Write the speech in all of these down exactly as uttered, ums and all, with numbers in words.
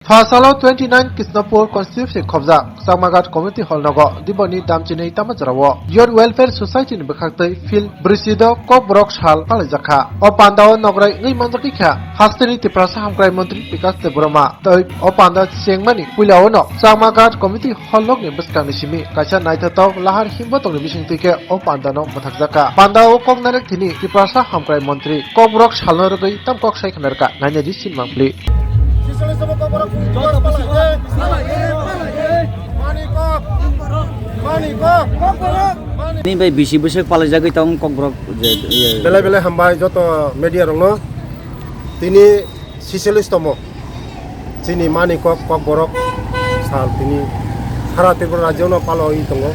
Phasalo twenty nine Kisnapur constituency khobjak Chakmaghat Community Hall nogo Diboni damchinwi tamo jorao Youth Welfare Society ni bwkhaktwi Phil Brisido Kokborok sal palaijakha. O pandao nograi wngwi manjakha hasteni Tiprasa Hamkrai Montri Bikas Debbarma tei o panda chengmani puilao no Chakmaghat Community Hall nokni bwskangni simi kaisa naithotok lahar himbo tongni bisingtwi khe o pandano mwthakjakha. Pandao kok narwk thini Tiprasa Hamkrai Montri Kokborok salno rwgwi tam kok sai khna rwkha, naina di sinmang pli. Ni bai bisi bwswk palaijagwi tong Kokborok je, iye. Belai belai hambai joto media rokno. Tini Sisilistomo chini mani kok, Kokborok sal tini sara Tripura rajyo no palaiwi tongo.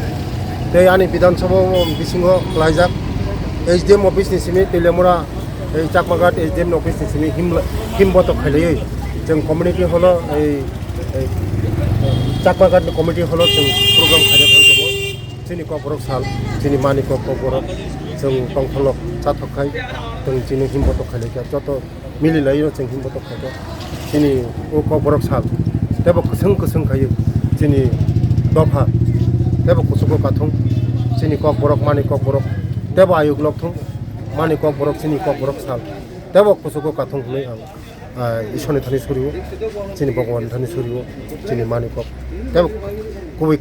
Tei ani Bidhan Sabha bisingo khlaijak S D M office ni simi Teliamura, ei Chakmaghat S D M ni office ni simi him, him botok khailaiwi chwng community holo, ei, ei Chakmaghat ni community holo chwng program khaina thang tongo. Chini Kokborok sal, chini mani kok, Kokborok chwng tongthok chathok khai, chwng chini him botok khailai kha. Joto mililaiwi chwng himbo tongkha khe chini o Kokborok sal tebo kwswng kwswng khaiwi chini dopha tebo kuchugo kathung chini Kokborok mani Kokborok tebo ayuk lok thung mani Kokborok chini Kokborok sal tebo kuchugo kathung hwnwi ang, ah, Ishorni thani surio chini Bhagwan thani surio chini mani kok tebo kubui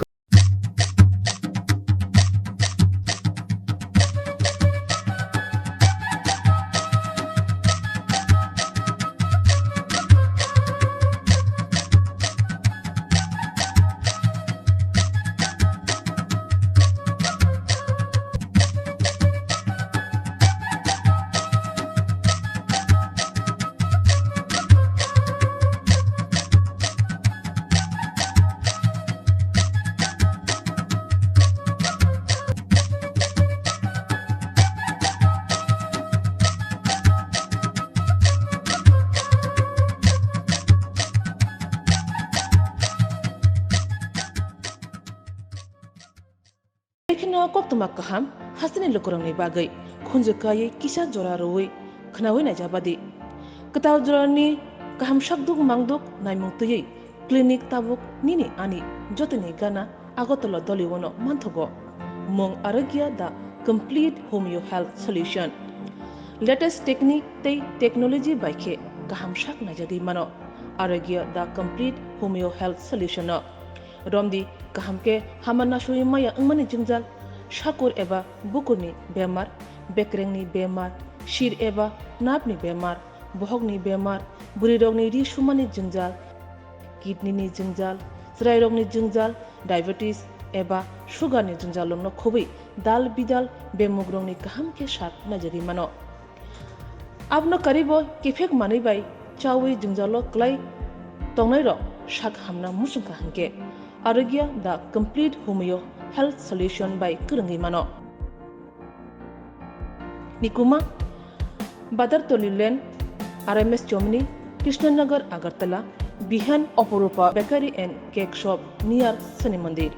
Ekheno koktwma kaham hasteni lukurokni bagwi khunju kaiwi kisa jora rwui khwnaui naijabadi. Kwtal jorani kaham sakduk mangduk naimung twiwi clinic tabuk nini ani jotoni gana Agartala Doliono manthogo. Mung Arogya the complete homeo health solution. Latest technique tei technology bai khe kaham sak naijagwi mano Arogya the complete homeo health solution no. Romdi kaham khe hama nasui maya wngmani jwngjal, sakur eba bukurni bemar, bekrengni bemar, sir eba napni bemar, bohokni bemar, bwrwirokni ri sumani jwngjal, kidney ni jwngjal, chwrairokni jwngjal, diabetes eba sugar ni jwngjal rokno khobwi dal bidal bemugrokni kaham khe sak naijagwi mano. Abono karibo kiphek manwi bai chawi jwngjalo kwlai tongnairok sak hamna muchungkha hinkhe Arogya the complete homeo health solution bai kwrwngwi mano. Nikuma, Badartoli Lane, R M S Chomni, Krishnanagar, Agartala, Bihan Oporupa Bakery and Cake Shop near Shani Mandir.